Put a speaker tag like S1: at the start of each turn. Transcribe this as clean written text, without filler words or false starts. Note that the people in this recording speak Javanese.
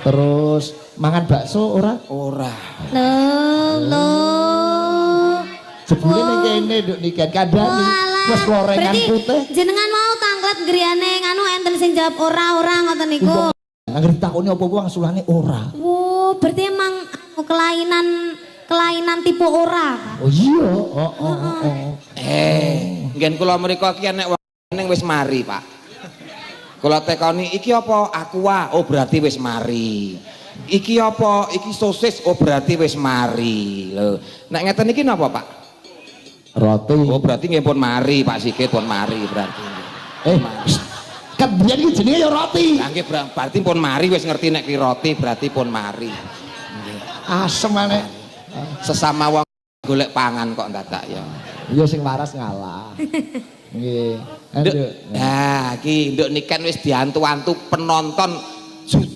S1: Terus mangan bakso ora?
S2: Ora.
S3: Lho, lho.
S1: Jebule ning kene, Nduk Niken, kandhani.
S3: Walah.
S1: Wis gorengan
S3: Berarti
S1: putih.
S3: jenengan mau tanglet griyane nganu enten sing jawab ora-ora ngoten niku.
S1: Angger ditakoni apa-apa angsulane ora.
S3: Wo, berarti emang anu, kelainan kelainan tipe ora, Pak.
S1: Oh iya, oh.
S2: Eh, nggen kula mriku iki enek wong ning wis mari, Pak. Kula tekoni, "Iki apa?" "Aqua." "Oh, berarti wis mari." "Iki apa?" "Iki sosis." "Oh, berarti wis mari." Lho, nek ngeten iki napa, Pak?
S1: Roti.
S2: Oh, berarti nggih pun mari, Pak Sigit pun mari berarti.
S1: Eh, psst. Kan biyen iki jenenge ya roti.
S2: Lah nggih, berarti pun mari, wis ngerti nek ki roti berarti pun mari. Nggih.
S1: Asem aneh.
S2: Sesama wong golek pangan kok dadak ya.
S1: Iya, sing waras ngalah. Nggih.
S2: Nduk,
S1: Nduk.
S2: nah iki Nduk Niken wis diantu-antu penonton.